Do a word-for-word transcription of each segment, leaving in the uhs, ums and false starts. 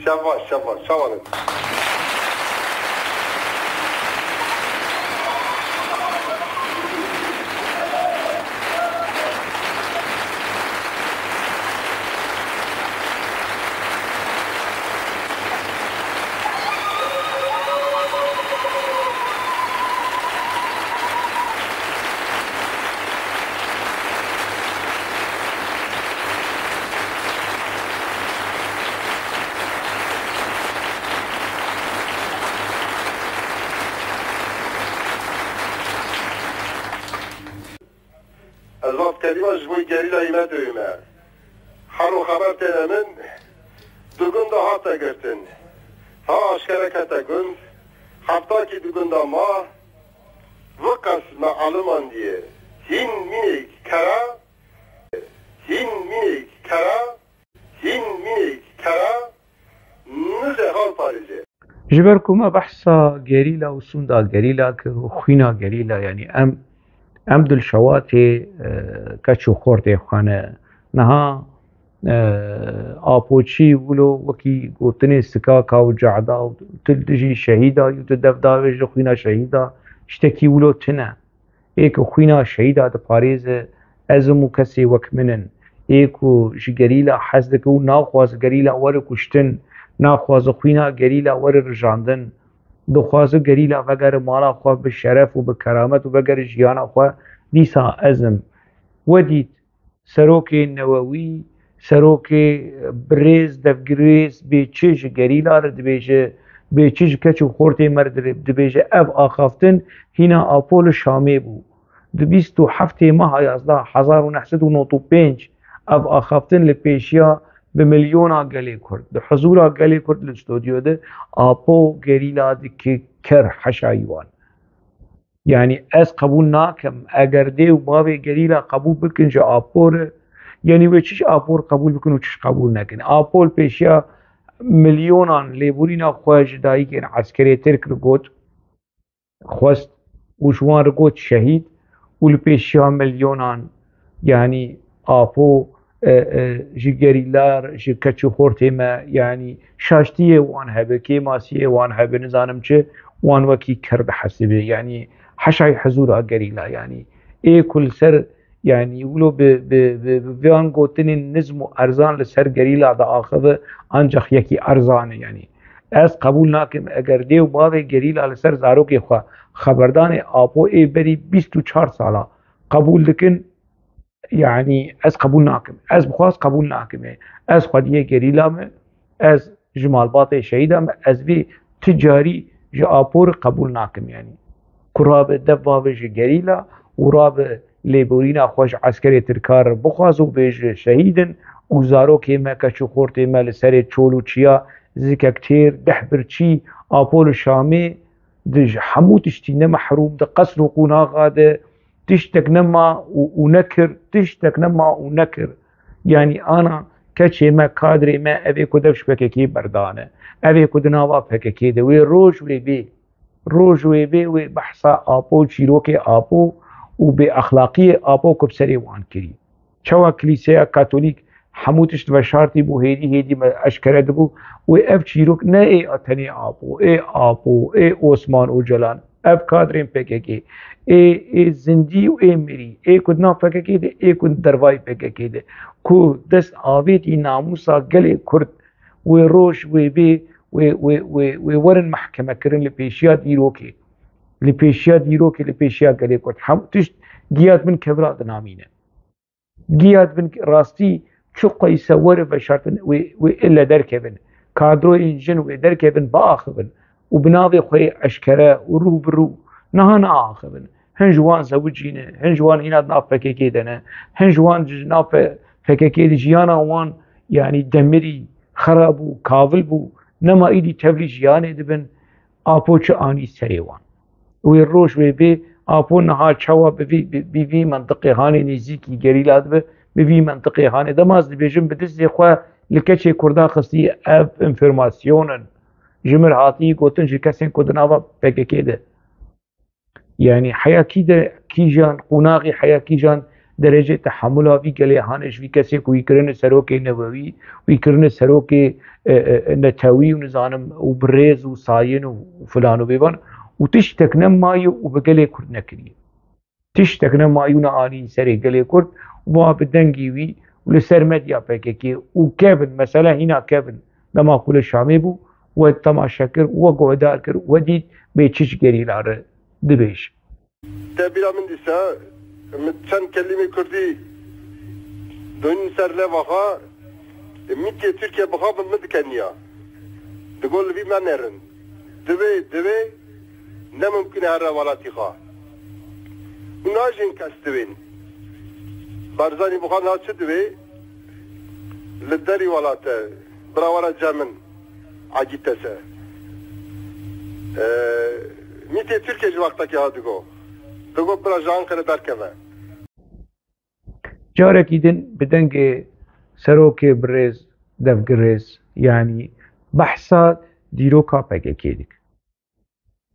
Şev baş, şev baş, sağ olun. Ez va kelîma ji bo gerîlayê me dewê me. Her ro xeber têne min, di gunda hate girtin. Ta aşkere kete gund, hefta kî di gunda ma, viqas me alimandiye. Hîn mînê kera, hîn mînê kera, hîn mînê kera, nizê hal parêze. Ji ber ku me behsa gerîla û sûnda gerîla kir û xwîna gerîla, yanî em, em dilşewatê, e, keç û xortê xwe ne. Niha, e, Apoçî wilo wekî gotinê sikaka û cehda û tu dijî şehîda yû, tu dev davêjî xwîna şehîda, tiştekî wilo tune. Ê ku xwîna şehîda diparêze, ezm û kesê wek min in. Ê ku ji gerîla hez dike û naxwaze gerîla were kuştin, naxwaze xwîna gerîla were rijandin, dixwaze gerîla vegere mala xwe bi şeref û bi keramet û vegere jiyana xwe, dîsa ezm. We dît, serokê newewî, serokê birêz, devgirêz, bê çi ji gerîla re dibêje, bê çi ji keç û xortê me re dire-, dibêje, ev axaftin hîna Apo li Şamê bû. Di bîst û heftê meha yazdeh hezar û neh sed û nod û pênc ev axaftin li pêşiya bi milyona gelê Kurd, di huzûra gelê Kurd li stûdyo de Apo gerîla dike ker heşayî wan. Yanî ez qebûl nakim. Eger dê û bavê gerîla qebûl bikin ji Apo re, yanî wê çi ji Apo re qebûl bikin û çi ji qebûl nekin. Apo li pêşiya milyonan lêborîna xwe ji dayikên eskerê Tirk re got, xwest û ji wan re got şehîd û li pêşiya milyonan, yanî Apo, e, e, ji gerîla re, ji keç û xortê me, yanî şaştiyê wan hebe, kêmasiyê wan hebe, nizanim çi, wan wekî ker dihesibê. Yanî heşayî hizûra gerîla, yanî ê ku li ser, yanî wilo bi, bi, bi, bi van gotinên nizm û erzan li ser gerîla diaxive, ancax yekî erzan e, yanî. Ez qebûl nakim, eger dê û bavê gerîla li ser zarokê xwe xeberdanê Apo ê berî bîst û çar sala qebûl dikin, yanî ez qebûl nakim. Ez bi xwe qebûl nakim. Ez xwediyê gerîla me, ez ji malbatê şehîda me, ez vê ti carî ji Apo re qebûl nakim, yanî. Ku rabe dev bavê ji gerîla û rabe lêborîna xwe ji eskerê Tirka re bixwaze û bêje şehîd in û zarokê me, keç û xortê me li serê çol û çiya, zikek têr, deh birçî, Apo li Şamê di ji hemû tiştî ne mehrûm, di qesr û qonaxa de tiştek nema û, û nekir, tiştek nema û nekir. Yanî ana keçê me, kadrê me, ev ê ku dev ji P K K berdane, ev ê ku di nava P K K de, wê roj wê bê, roj wê bê, wê behsa Apo, çîrokê Apo û bêexlaqiyê Apo ku bi serê wan kirî. Çawa Kilîseya Katolîk hemû tişt veşartî bû, hêdî hêdî me eşkere dibû. Wê ev çîrok ne ê tenê Apo, ê Apo, ê Osman Ocalan, ev kadrên P K K, ê, ê zindî û ê mirî, ê ku di nav P K K de, ê ku di dervayî P K K de, ku dest avêtî namûsa gelê Kurd, wê roj wê bê, wê, wê, wê, wê werin mehkeme kirin li pêşiya dîrokê. Li pêşiya dîrokê, li pêşiya gelê Kurd. Hemû tişt giya di bin kevira dinamîne. Giya di bin rastî çi qeyse were veşartin, wê, wê ille derkevin. Kadroyên jin wê derkevin, biaxivin û bi navê xwe yê eşkere û rû bi rû niha naaxivin. Hin ji wan zewicî ne, hin ji wan hîna di nav P K K de ne, hin ji wan ji nav P K K de jiyana wan, yanî demirî, xera bû, kavil bû, nema îdî tevlî jiyanê dibin. Apo çi anî serê wan? Wê roj wê bê, Apo niha çawa bi vî, bi, bi vî mentiqê hanê nêzîkî gerîla dibe, bi vî mentiqê hanê. Dema ez dibêjim bi dizê xwe li keçê Kurda xistî, ev înformasyon in. Ji mir hatî gotin ji kesên ku di nava P K K de. Yanî heya kî de, kîjan, qonaxê heya kîjan derecê tehemula vî gelê hanê ji vî kesê ku wî kirine serokê newewî, wî kirine serokê, e, e, netewî û nizanim û birêz û sayên û filan û bêvan û tiştek nemaye û bi gelê Kurd nekiriye. Tiştek nemaye û ne anî serê gelê Kurd, va bi dengê wî û li ser medya P K K û kevin, mesele hîna kevin dema ku li Şamê bû, we temaşe kir, we guhdar kir, we dît bê çi ji gerîla re dibêje. Te bîra min dîsa, min çend kelîmê kurdî donin ser leva xwe, mîtê Tirkiye bixabin min dikeniya. Digot li vî me nerin. Divê, divê ne mimkun e here welatî xwe. Û najin kes divên. Barzanî bixwe na çi divê? Li derî welate, bira were cem min. Agî te se. Ee, mîtê Tirkiye ji wextekê ha digo. Digo bira ji Anqere derkeve. Carekî din bi dengê serokê birêz, devgirêz, yanî behsa dîroka P K K dikin.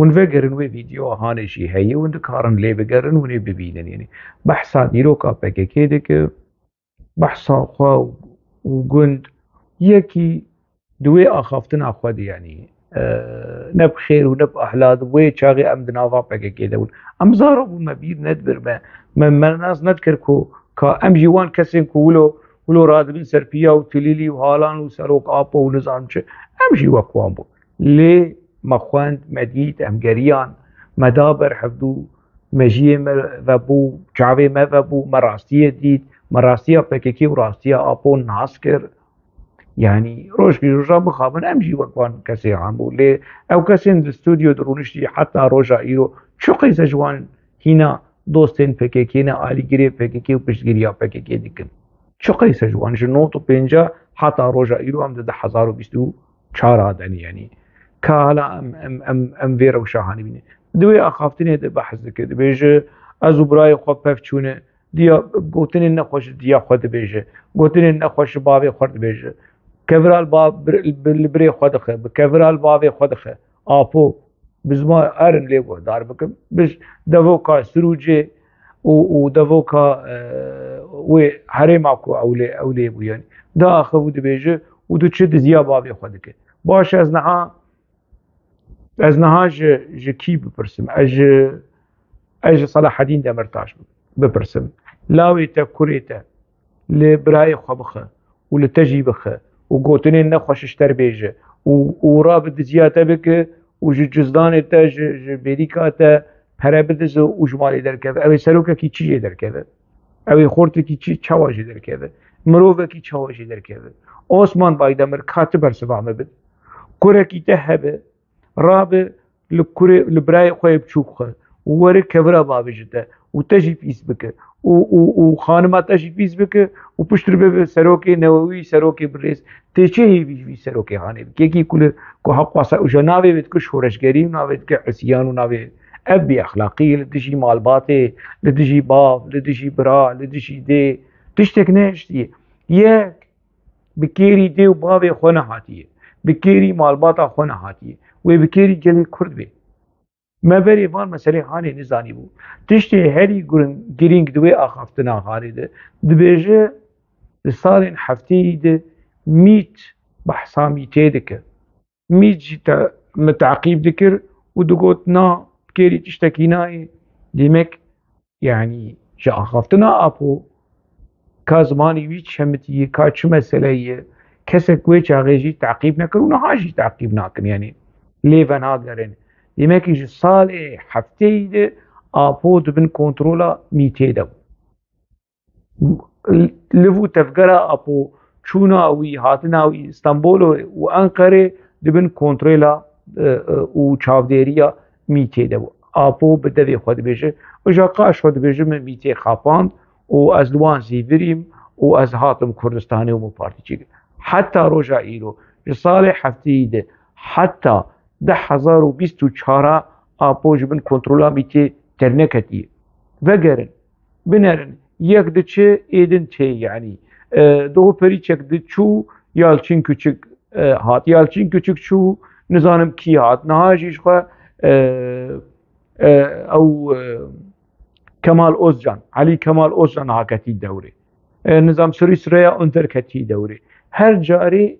Hûn vegerin wê vîdeoya hanê jî heye, hûn dikarin lê bigerin, hûn ê bibînin. Yanî behsa dîroka P K K dike, behsa xwe û gund, yekî di wê axaftina xwe de, yanî, e, ne bi xêr û ne bi ehla di wê çaxê em di nava P K K de bûn. Em zaro bûn, me bîr nedibir, me, me, me nas nedikir ku ka em jî wan kesên ku wilo, wilo radibin ser piya û tilîlî û halan û serok Apo û nizam çi, em jî wek wan bûn. Lê me xwend, me dît, em geriyan, me da ber hevdû, mejiyê me vebû, çavê me vebû, me rastiyê dît, me rastiya P K K û rastiya Apo nas kir. Yanî rojkî roja mixabin em jî wek wan kesê han bû. Lê ew kesên di stûdyo de rûniştî heta roja îro çi qeyse ji wan hîna dostên P K K ne, alîgirê P K K û piştgiriya P K K dikin. Çi qeyse ji wan ji nod û pênc heta roja îro em di du hezar û bîst û çar a de ne, yanî ka hala em, em, em, em vê rewşa hanî bîne. Di wê axaftinê de behs dike, dibêje, ez û birayê xwe pev çûne, diya, gotinên nexweş ji diya xwe dibêje, gotinên nexweş ji bavê xwe dibêje. Kevira li ba-, bir-, li birê xwe dixe, bi kevira li bavê xwe dixe. Apo, bi ziman erin lê guhdar bikim. Bi devoka Sirûcê û, û devoka, e, wê herêma ku ew lê, ew lê bû, yanî. Diaxiv û dibêje û diçe diziya bavê xwe dike. Baş, ez niha, ez niha ji, ji kî bipirsim? Ez ji, ez ji Selahedîn Demirtaş bipirsim. Lawê te, kurê te li birayê xwe bixe û li te jî bixe û gotinên nexweş ji te re bêje û, û rabe diziya te bike û ji cizdanê te, ji, ji bêrîka te pere bidize û ji malê derkeve. Ew ê serokekî çi jê derkeve? Ew ê xortekî çi, çawa jê derkeve? Mirovekî çawa jê derkeve? Osman Baydemir, ka tu bersiva me bid. Kurekî te hebe, rabe li kurê, li birayê xwe yê biçûk xwe û were kevira bavê ji te û te jî pîs bike û, û, û xanima te jî pîs bike û piştre bibe serokê newewî, serokê birêz. Tê çi hêvî ji vî serokê hanê bike? Yekî ku li, ku heqwasa û ji navê wê dike şoreşgerî û navê dike isiyan û navê ev bêexlaqî ye li dijî malbatê, li dijî bav, li dijî bira, li dijî dê. Tiştek nehiştiye. Yek bi kêrî dê û bavê xwe nehatiye, bi kêrî malbata xwe nehatiye, wê bi kêrî gelê Kurd bê. Me berê van meselê hanê nizanîbû. Tiştê herî gurin-, girîng di wê axaftina hanê de dibêje, di salên heftêyî de mît, behsa mîtê dike. Mît jî te, min teqîb dikir û digot, na, bi kêrî tiştekî nayê. Demek, yanî ji axaftina Apo, ka zimanî wî çi hemitiye, ka çi mesele ye, kesek wê çaxê jî teqîb nekir û niha jî teqîb nakin, yanî lê venagerin. Demek ji salê heftêyî de Apo di bin kontrola mîtê de bû. Liv û tevgera Apo, çûna wî, hatina wî Stenbolê û Enqerê di bin kontrola, e, e, û çavdêriya mîtê de bû. Apo bi devê xwe dibêje, uja qaş xwe dibêje, min mîtê xapand û ez li wan zîvirîm û ez hatim Kurdistanê û min partî çêkir. Heta roja îro, ji salê heftêyî de heta du hezar û bîst û çar a Apo ji bin kontrola mîtê derneketiye. Vegerin, binerin, yek diçe, ê din tê, yanî, e, Doğu Perinçek diçû, Yalçın Küçük, e, hat. Yalçın Küçük çû, nizanim kî hat. Niha jî ji xwe, e, e, ew, e, Kemal Ozcan, Elî Kemal Ozcan haketî dewrê. E, Nizam Sirî Süreyya Önder ketî dewrê. Her carê,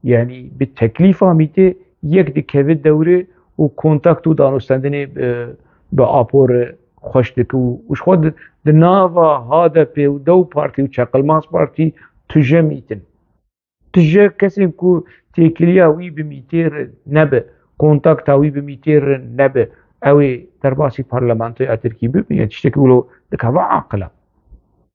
yanî bi teklîfa mîtê yek dikeve dewrê û kontakt û danûstendinê bi, bi Apo re xweş dike û, û ji xwe di, di nava H D P û DEM Partî û Çeqilmaz Partî tije mîtin. Tije kesên ku têkiliya wî bi mîtê re nebe, kontakta wî bi mîtê re nebe, ew ê derbasî parlamentoya Tirkî bibe, yani tiştekî wilo dikeve aqila.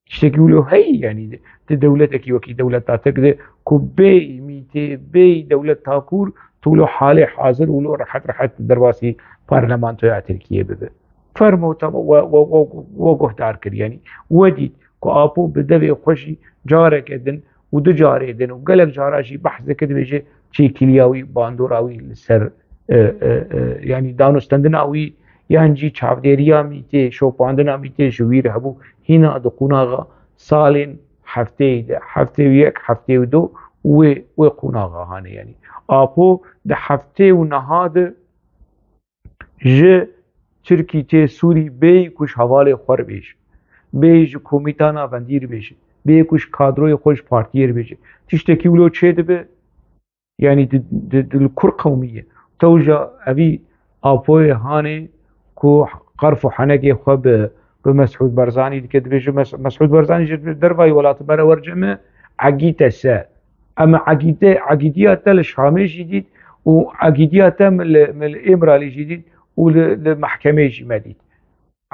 Tiştekî wilo heyî, yani di dewletekî wekî dewleta Tirk de ku bêyî mîtê, bêyî dewleta kûr, tu wilo halê hazir wilo rehet rehet derbasî parlamentoya Tirkiye bibe. Fermo, tamam, we, we, we, we guhdar kir, yani we dît ku Apo bi devê xwe jî careke din û du carê din û gelek cara jî behs dike, dibêje çêkiliya wî, bandora wî li ser, e, e, e, yanî danûstendina wî yan jî çavdêriya mîtê, şopandina mîtê ji wî re hebû, hîna di qonaxa salên heftê de, heftê û yek, heftê û du wê, wê qonaxa hane. Yanî Apo di heftê û neha de ji Tirkî tê Sûrî bêyî ku ji hevalê xwe re bêje, bêyî ji komîta navendî re bêje, bêyî ku ji kadroyê xwe ji partiyê re bêje. Tiştekî wilo çêdibe, yanî di, di, di li kur qewmî ye. Tewja evî Apoyê hanê ku qerf û henekê xwe bi, bi Mesûd Barzanî dike, dibêje Mes-, Mesûd Barzanî ji dervayî welatê me re werce me, egîte se. Em egîte, egîdiya te li Şamê jî dît û egîdiya te min li, min li Îmralî jî dît û li, li mehkemê jî me dît.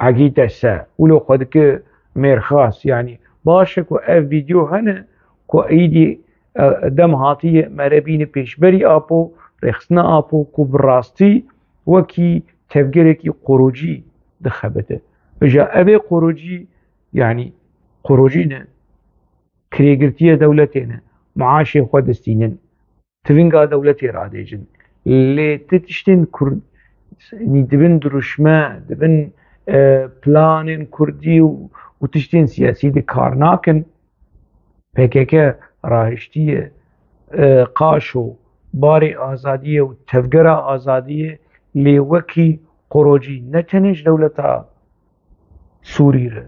Egîte se. Wilo xwe dike mêrxas. Yanî baş e ku ev vîdeo hene ku êdî, e, dem hatiye me re bîne pêşberî Apo, rêxistina Apo ku bi rastî wekî tevgerekî qorocî dixebite. Îja ev ê qorocî, yanî qorocî ne, kirêgirtiye dewletê ne, maaşê xwe distînin, tivinga dewletê radêjin. Lê ti tiştên Kurd, dibin dirûşme, dibin, e, planên Kurdî û, û tiştên siyasî de kar nakin. P K K rahiştiye, e, qaşo barê azadiyê û tevgera azadiyê, lê wekî qorocî ne tenê ji dewleta Sûrî re,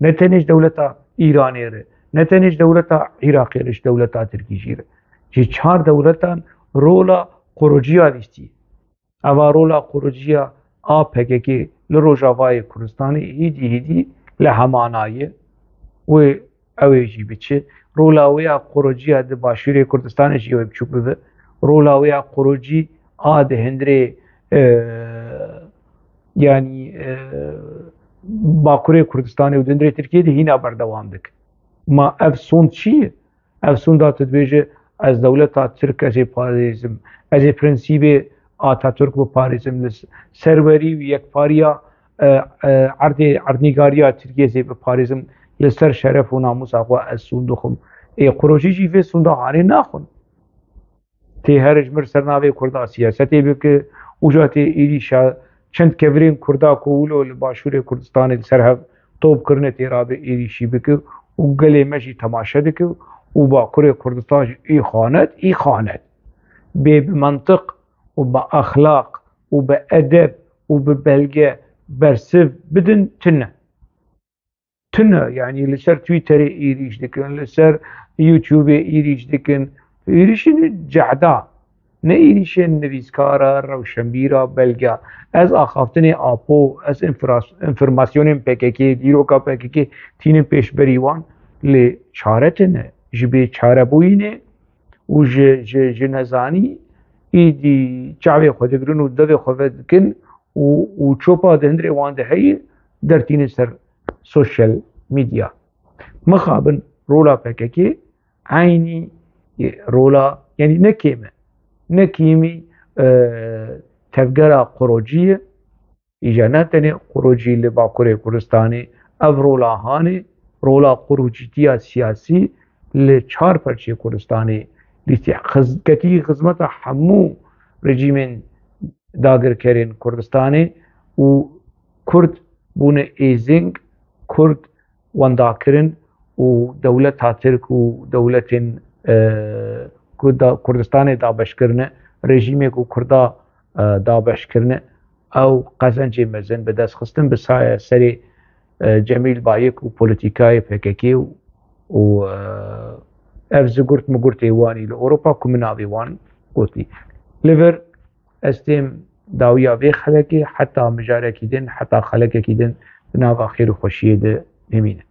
ne tenê ji dewleta Îranê re, ne tenê ji dewleta Iraqê re, ji dewleta Tirkî jî re. Ji çar dewletan rola qorociya lîstî. Eva rola qorociya a P K K li Rojavayê Kurdistanê hîdî hîdî li hemana ye. Wê ew ê jî biçe. Rola wê ya qorociya di Başûrê Kurdistanê jî wê biçûk bibe. Rola wê ya qorocî a di hundirê, e, yanî, e, Bakurê Kurdistanê û di hundirê Tirkiyê de hîna berdewam dike. Ma ev sond çi ye? Ev sonda tu dibêje, ez dewleta Tirk ez ê parêzim, ez ê prensîbê Ataturk biparêzim, li serwerî û yekpariya, e, e, erdê, erdnîgariya Tirkiyê ez ê biparêzim, li ser şeref û namûsa xwe ez sond dixwim. Ê qorocî jî vê sonda hanê naxwin. Tê her ji mir ser navê Kurda siyasetê bike, uca tê êrîşa çend kevirên Kurda ku wilo li Başûrê Kurdistanê li ser hev top kirine tê rabe êrîşî bike û gelê me jî temaşe dike û Bakurê Kurdistan jî îxanet, îxanet. Bê bi mentiq û bi exlaq û bi edeb û bi belge bersiv bidin tune. Tune, yanî li ser Twitterê êrîş dikin, li ser YouTubeê êrîş dikin. Êrîşên cehda, ne êrîşên nivîskara, rewşenbîra, belge. Ez axaftinê Apo, ez infras-, înformasyonên P K K, dîroka P K K tînim pêşberî wan, lê çare tune. Ji bê çarebûyînê û ji, ji, ji nezanî êdî çavê xwe digirin û devê xwe vedikin û, û çopa di hundirê wan de heye dertînin ser sosyal medya. Mixabin rola P K K eynî, e, rola, yanî ne kêm e, ne kêmî, e, tevgera qorocî ye. Îja ne tenê qorocî li Bakurê Kurdistanê, ev rola hanê, rola qorocîtiya siyasî li çar perçê Kurdistanê lîstiye. Xiz-, ketî xizmeta hemû rejîmên dagirkerên Kurdistanê û Kurd bûne êzing, Kurd wenda kirin û dewleta Tirk û dewletên, e, ku da-, Kurdistanê dabeş kirine, rejîmê ku Kurda, e, dabeş kirine, ew qezencê mezin bi dest xistin, bi saya serê e, Cemîl Bayik û polîtîkayê P K K û, û, e, ev zigurt migurtê wanî li Ewropa ku min navê wan gotî. Li vir ez têm dawiya vê xelekê heta mijarekî din, heta xelekekî din di nava xêr û xweşiyê de bimînin.